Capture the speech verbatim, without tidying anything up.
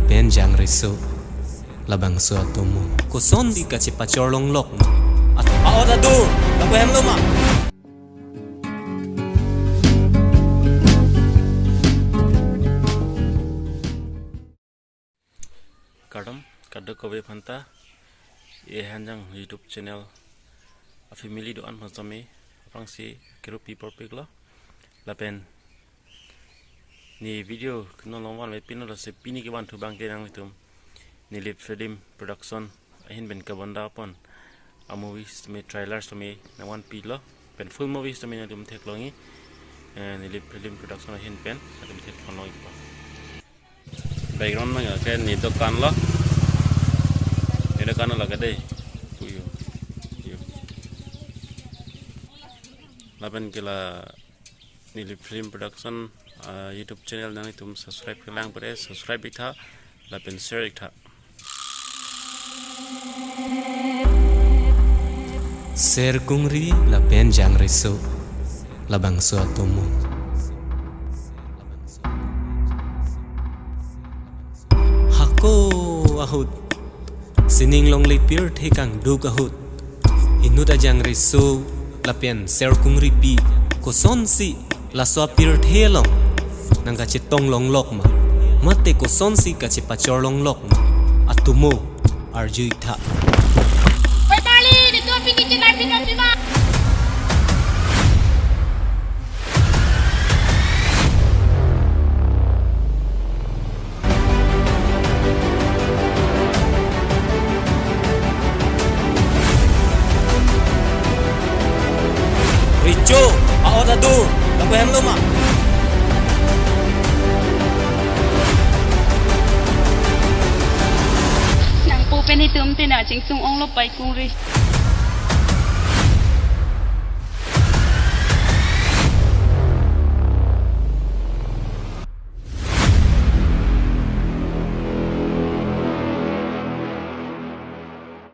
pen jangreso, labangso atomo. Kosonsi kachepachorlonglok ma? At- Aot adu, lapu hemlo ma? Kardom, kadokave aphanta, e Hanjang YouTube channel a family do-an aphan sami, aphrangsi kerupi porpiklo, lapen ne video kino longvan le pino lasi pini kevanthu abangke nanglitum Nilip Film Production ahin pen kevanda pon a movies tame trailers tame nangvanpilo, pen full movies tame nangtum theklongji, eh, Nilip Film Production ahin pen nangtum theklongji po. Background nang ke ne dokan lo. Ne dokan lo ke dei. Puyo. Puyo. Lapen ke la Nilip Film Production, ah, YouTube channel nanglitum subscribe kelang pore, subscribe iktha, lapen share iktha. Ser kungri lapen jangreso, labangso atomo. Hako ahut, sining longle pirthe kangduk ahut, inut ajangreso lapen ser kungripi, kosonsi laso apirthe along nangkachetonglonglok ma? Mate kosonsi kachepachorlonglok ma? Atomo, arju iktha. Oi Charlie, netum aphi kechelai pin nangji ma? Recho, aot adu, lapu hemlo ma? Nangpo pen itum te nangchingsung onglo pai kungri.